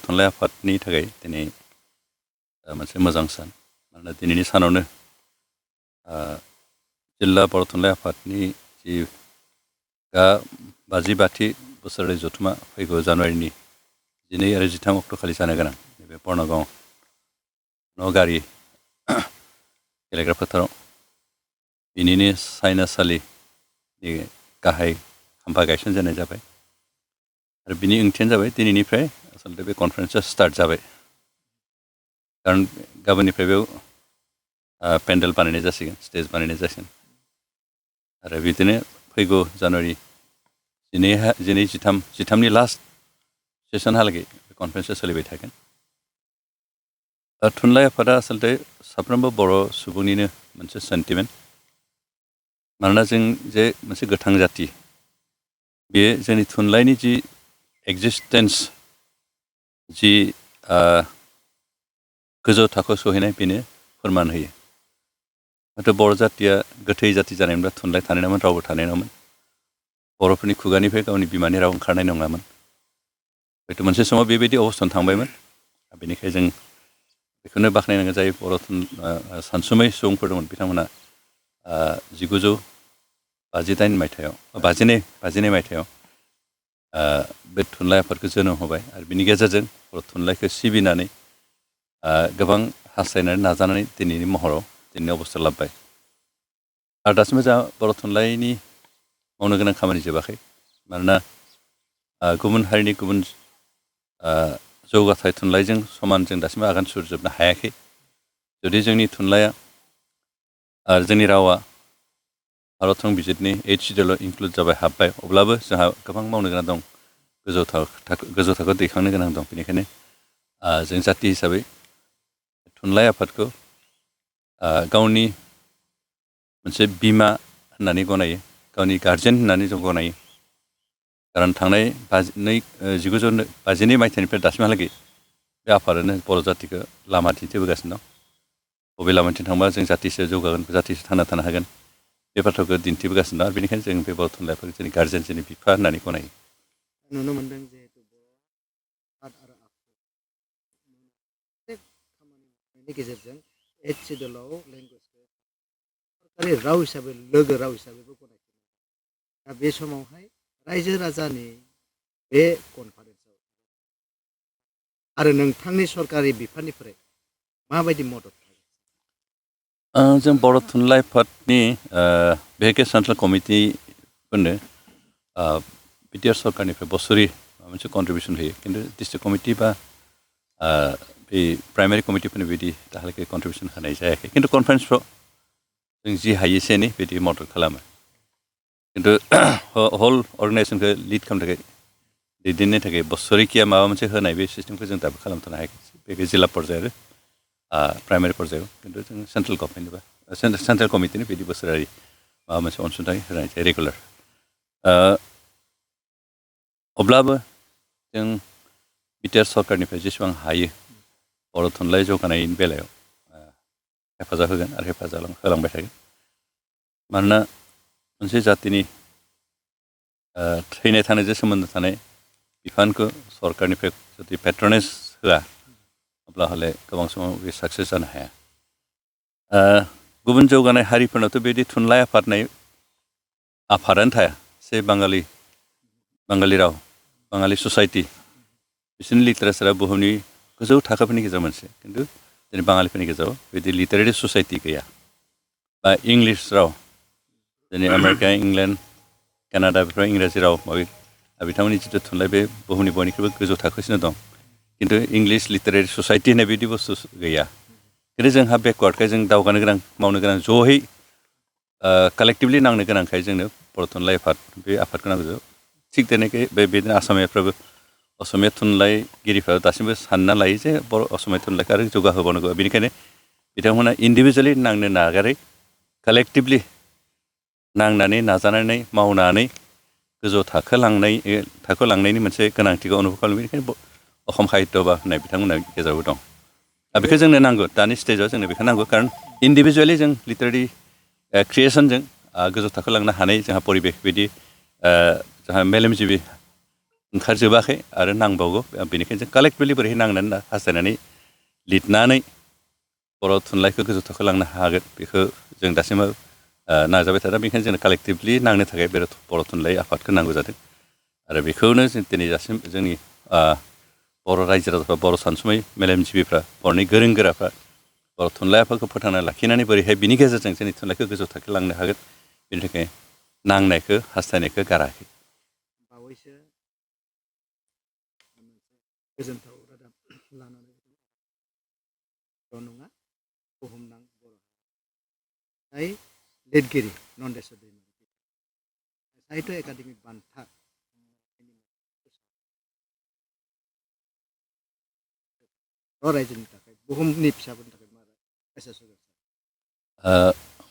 थुनलाइ आफादनि थाखाय दिनै मोनसे मोजां सान मानोना दिनैनि सानावनो जिल्ला बर' थुनलाइ आफादनि जि 52थि बोसोरारि जथुमा फैगौ जानुवारिनि 12 आरो 13 अक्ट' खालि जानो गोनां नैबे बर्नगाव नगारि गेलेग्रा फोथाराव बिनिनो सायनासालिनि गाहाय खाम्फा गायसनजेननाय जाबाय आरो बिनि ओंथियानो जाबाय दिनैनिफ्राय आसलते बे कनफारेन्सआ स्टार्ट जाबाय खारन गाबोननिफ्राय बेयाव पेन्डेल बानायनाय जासिगोन स्टेज बानायनाय जासिगोन आरो बिदिनो फैगौ जानुवारि 13नि लास्ट सेसनहालागै कनफारेन्सआ सोलिबाय थागोन थुनलाइ आफादा आसलते साफ्रोमबो बर' सुबुंनिनो मोनसे सेन्टिमेन्ट मानोना जों जे मोनसे गोथां जाति बे जोंनि थुनलाइनि जि एक्जिस्टेन्स जि गोजौ थाखोआव सहैनाय बेनो फोरमान होयो हयथ' बर' जातिया गोथै जाति जानायमोनब्ला थुनलाइ थानाय नङामोन रावबो थानाय नङामोन बर'फोरनि खुगानिफ्राय गावनि बिमानि राव ओंखारनाय नङामोन हयथ' मोनसे समाव बेबायदि अबस्थायाव थांबायमोन बेनिखायनो जों बेखौनो बाख्नायनांगोन जाय बर' सानसुमै सुबुंफोर दंमोन बिथांमोना 1952 मायथाइयाव बे थुनलाइ आफादखौ जोनोम होबाय आरो बिनि गेजेरजों बर' थुनलाइखौ सिबिनानै गोबां हास्थायनानै नाजानानै दिनैनि महराव दिनैनि अबस्था लाबोबाय आरो दासिमबो जोंहा बर' थुनलाइनि मावनो गोनां खामानि जोबाखै मानोना गुबुन हारिनि गुबुन जौगाथाय थुनलाइजों समान जों दासिमबो आगान सुरजोबनो हायाखै जुदि जोंनि थुनलाइया आरो जोंनि रावा भारत संबिजितनि 8 सिडिउलाव इनक्लुड जाबाय हाबबाय अब्लाबो जोंहा गोबां मावनो गोनां दं गोजौ थाखोआव दैखांनो गोनां दं बेनिखायनो जों जाति हिसाबै थुनलाइ आफादखौ गावनि मोनसे बिमा होननानै गनायो गावनि गार्जेन होननानै जों गनायो खारन थांनाय 1952 मायथाइनिफ्राय दासिमहालागै बे आफादानो बर' जातिखौ लामा दिन्थिबोगासिनो दं बबे लामाथिं थांबा जों जातिसो जौगागोन जातिसो थांना थानो हागोन बे बाथ्राखौ दिन्थिबोगासिनो दं आरो बेनिखायनो जों बे बर' थुनलाइ आफादखौ जोंनि गार्जेन जोंनि बिफा होननानै गनायो नुनो मोनदों जिहेतु बर' आरो खामानि गेजेरजों 8 सिडिउलाव लेंगुवेजखौ सरकारि राव हिसाबै लोगो राव हिसाबैबो गनायथि दा बे समावहाय रायजो राजानि बे कनफारेन्सआव आरो नोंथांनि सरकारि बिफाननिफ्राय माबायदि मदद जों बर' थुनलाइ आफादनि बेहेखे सेन्ट्रेल कमिटिफोरनो बिटिआर सरकारनिफ्राय बोसोरि माबा मोनसे कन्ट्रिबिउसन होयो खिन्थु डिस्ट्रिक्ट कमिटि बा बे प्राइमारि कमिटिफोरनि बिदि दाहालागै कन्ट्रिबिउसन होनाय जायाखै खिन्थु कनफारेन्सफ्राव जों जि हायो एसे एनै बिदि मदद खालामो खिन्थु हल अर्गेनाइजेसनखौ लिड खालामनो थाखाय दैदेननो थाखाय बोसोरिखिया माबा मोनसे होनाय बे सिस्टेमखौ जों दाबो खालामथ'नो हायाखै बे जिल्ला पर्याय आरो प्राइमारि पर्यायाव खिन्थु जों सेन्ट्रेल गभर्नमेन्ट बा सेन्ट्रेल कमिटिनि बिदि बोसोरारि माबा मोनसे अनसुंथाइ होनाय जायो रेगुलार अब्लाबो जों बिटिआर सरकारनिफ्राय जेसेबां हायो बर' थुनलाइ जौगानायनि बेलायाव हेफाजाब होगोन आरो हेफाजाब होलांबाय थागोन मानोना मोनसे जातिनि थैनाय थानायजों सोमोन्दो थानाय बिफानखौ सरकारनिफ्राय जुदि पेट्रनेज होआ अब्ला हले गोबां समाव बे साक्सेस जानो हाया गुबुन जौगानाय हारिफोरनावथ' बेबायदि थुनलाइ आफादानो थाया से बाङालि राव बाङालि ससाइटि बिसोरनि लिटारेचारा बुहुमनि गोजौ थाखोफोरनि गेजेराव मोनसे खिन्थु जोंनि बाङालिफोरनि गेजेराव बिदि लिटारेरि ससाइटि गैया बा इंलिस राव जोंनि आमेरिका इंलेण्ड कानाडा बेफोराव इंराजि राव माबे बिथांमोननि जिथु थुनलाइ बे बुहुमनि बयनिख्रुइबो गोजौ थाखोसिनो दं खिन्थु इंलिस लिटारेरि ससाइटि होननाय बिदि बुस्थु गैया खिन्थु जोंहा बेकवार्डखाय जों दावगानो गोनां मावनो गोनां जयै कालेक्टिभलि नांनो गोनांखाय जोंनो बर' थुनलाइ आफाद बे आफादखौ नांगौ थिग তেনেकै बेदिनो असमियाफ्राबो असमिया थुनलाइगिरिफ्रा दासिमबो सानना लायो जे बर' असमिया थुनलाइखौ आरो जौगाहोबावनांगौ बेनिखायनो बिथांमोना इन्डिभिजुवेलि नांनो नागारै कालेक्टिभलि नांनानै नाजानानै मावनानै गोजौ थाखो लांनायनि मोनसे गोनांथिखौ अनुभब खालामो बेनिखायनो असम साहित्य सभा होननाय बिथांमोनहा गेजेरावबो दं दा बेखौ जोंनो नांगौ दानि स्टेजाव जोंनो बेखौ नांगौ खारन इन्डिभिजुवेलि जों लिटारेरि क्रिएसनजों गोजौ थाखो लांनो हानाय जोंहा परिबेख बिदि जोंहा मेलेमजिबि ओंखारजोबाखै आरो नांबावगौ बेनिखायनो जों कालेक्टिभलि बोरैहाय नांनानै हास्थायनानै लिरनानै बर' थुनलाइखौ गोजौ थाखोआव लांनो हागोन बेखौ जों दासिमबो नाजाबाय थादों बेनिखायनो जोंनो कालेक्टिभलि नांनो थाखाय बे बर' थुनलाइ आफादखौ नांगौ जादों आरो बेखौनो जों दिनै दासिम जोंनि बर' रायजो राजाफ्रा बर' सानसुमै मेलेमजिबिफ्रा बर'नि गोरों गोराफ्रा बर' थुनलाइ आफादखौ फोथांना लाखिनानै बोरैहाय बिनि गेजेरजों जोंनि थुनलाइखौ गोजौ थाखोआव लांनो हागोन बेनि थाखाय नांनायखौ हास्थायनायखौ गाराखै बावैसो गोजोनथाव रादाब लानानै नङा बुहुमनां बर' जाय लिरगिरि नन्देस्वर दैमारि साहित्य एकाडेमि बान्था बर' रायजोनि थाखाय बुहुमनि फिसाफोरनि थाखाय मा मेसेज होगोन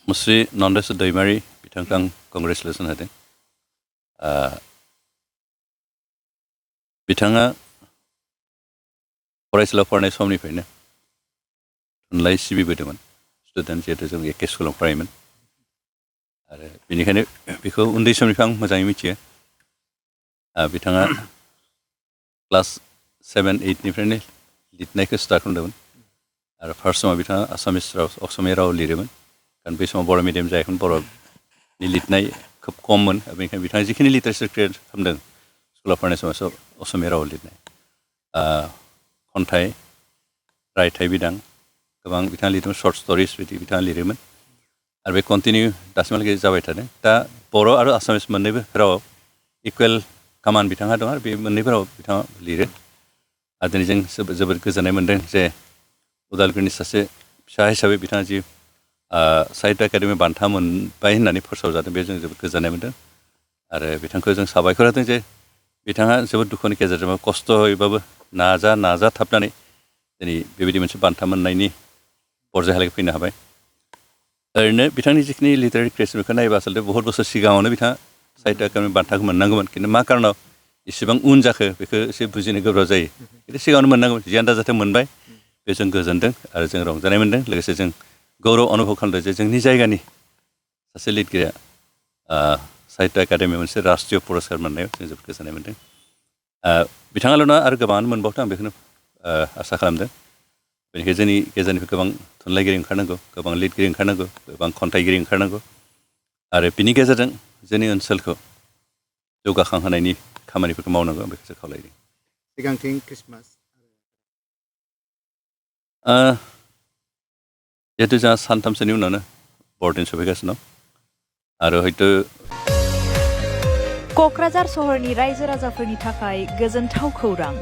मुस्रि नन्देस्वर दैमारि बिथांखौ आं कंग्रेसुलेसन होदों बिथाङा फरायसालियाव फरायनाय समनिफ्रायनो थुनलाइ सिबिबोदोंमोन स्टुडेन्ट जिहेतु जों एखे स्कुलाव फरायोमोन आरो बेनिखायनो बेखौ उन्दै समनिफ्राय आं मोजाङै मिथियो बिथाङा क्लास 7-8निफ्रायनो लिरनायखौ स्टार्ट खालामदोंमोन आरो फार्स्ट समाव बिथाङा असमिया राव लिरोमोन कारण बे समाव बर' मिडियाम जायाखैमोन बर'नि लिरनाय खोब खममोन बेनिखायनो बिथाङा जिखिनि लिटारेचार क्रियेट खालामदों स्कुलाव फरायनाय समाव असमिया रावाव लिरनाय खन्थाइ रायथाइ बिदां गोबां बिथाङा लिरदोंमोन सर्ट स्ट'रिज बिदि बिथाङा लिरोमोन आरो बे कन्टिनिउ दासिमहालागै जाबाय थादों दा बर' आरो आसामिस मोननैबो रावाव इकुवेल खामान बिथाङा दं आरो बे मोननैबो रावाव बिथाङा लिरो आरो दिनै जों जोबोद गोजोननाय मोन्दों जे उदालगुरिनि सासे फिसा हिसाबै बिथाङा जि साहित्य एकाडेमि बान्था मोनबाय होननानै फोसावजादों बे जों जोबोद गोजोननाय मोन्दों आरो बिथांखौ जों साबायखर होदों जे बिथाङा जोबोद दुखुनि गेजेरजों खस्थ'यैबाबो नाजाथाबनानै दिनै बेबायदि मोनसे बान्था मोननायनि पर्जायहालागै फैनो हाबाय ओरैनो बिथांनि जिखिनि लिटारेरि क्रिएसन बेखौ नायोबा आसलथे बहुत बोसोर सिगाङावनो बिथाङा साहित्य एकाडेमि बान्थाखौ मोननांगौमोन खिन्थु मा कारनाव इसेबां उन जाखो बेखौ एसे बुजिनो गोब्राब जायो खिन्थु सिगाङावनो मोननांगौमोन जियानो जाथों मोनबाय बे जों गोजोनदों आरो जों रंजानाय मोन्दों लोगोसे जों गौरब अनुभब खालामदों जे जोंनि जायगानि सासे लिरगिरिया साहित्य एकाडेमि मोनसे राष्ट्रीय पुरस्कार मोननायाव जों जोबोद गोजोननाय मोन्दों बिथाङाल' नङा आरो गोबाङानो मोनबावदों आं बेखौनो आसा खालामदों बेनिखायनो जोंनि गेजेरनिफ्राय गोबां थुनलाइगिरि ओंखारनांगौ गोबां लिरगिरि ओंखारनांगौ गोबां खन्थाइगिरि ओंखारनांगौ आरो बिनि गेजेरजों जोंनि ओनसोलखौ जौगाखांहोनायनि खामानिफोरखौ मावनांगौ आं बेखौसो खावलायदों सिगांथिं ख्रिस्टमास जिहेतु जोंहा सानथामसोनि उनावनो बर'दिन सफैगासिनो दं आरो हयथ' क'क्राझार सहरनि रायजो राजाफोरनि थाखाय गोजोनथाव खौरां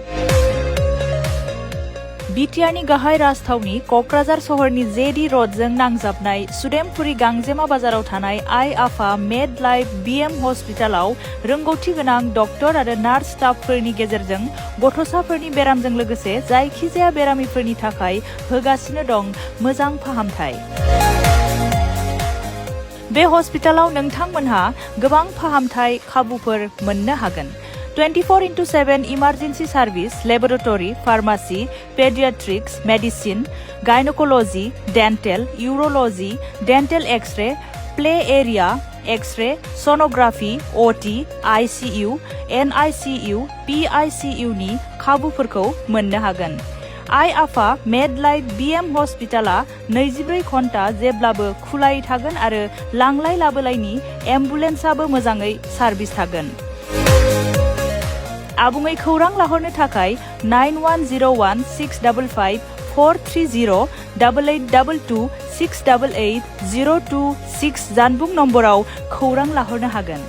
बिटिआरनि गाहाय राजथावनि क'क्राझार सहरनि जेडि रडजों नांजाबनाय सुदेमपुरि गांजेमा बाजाराव थानाय आइ आफा मेड लाइफ बिएम हस्पिटालाव रोंगौथि गोनां डक्टर आरो नार्स स्टाफफोरनि गेजेरजों गथ'साफोरनि बेरामजों लोगोसे जायखिजाया बेरामिफोरनि थाखाय होगासिनो दं मोजां फाहामथाय बे हस्पिटालाव नोंथांमोनहा गोबां फाहामथाय खाबुफोर मोननो हागोन 24/7 emergency service laboratory pharmacy paediatrics medicine gynaecology dental urology dental x-ray play area x-ray sonography OT ICU NICU PICU नि खाबुफोरखौ मोननो हागोन आइ आफा मेड लाइफ बिएम हस्पिटाला 24 घन्टा जेब्लाबो खुलायै थागोन आरो लांलाय लाबोलायनि एम्बुलेन्सआबो मोजाङै सार्भिस थागोन आबुङै खौरां लाहरनो थाखाय 9101655430 8822 688 026 जानबुं नम्बराव खौरां लाहरनो हागोन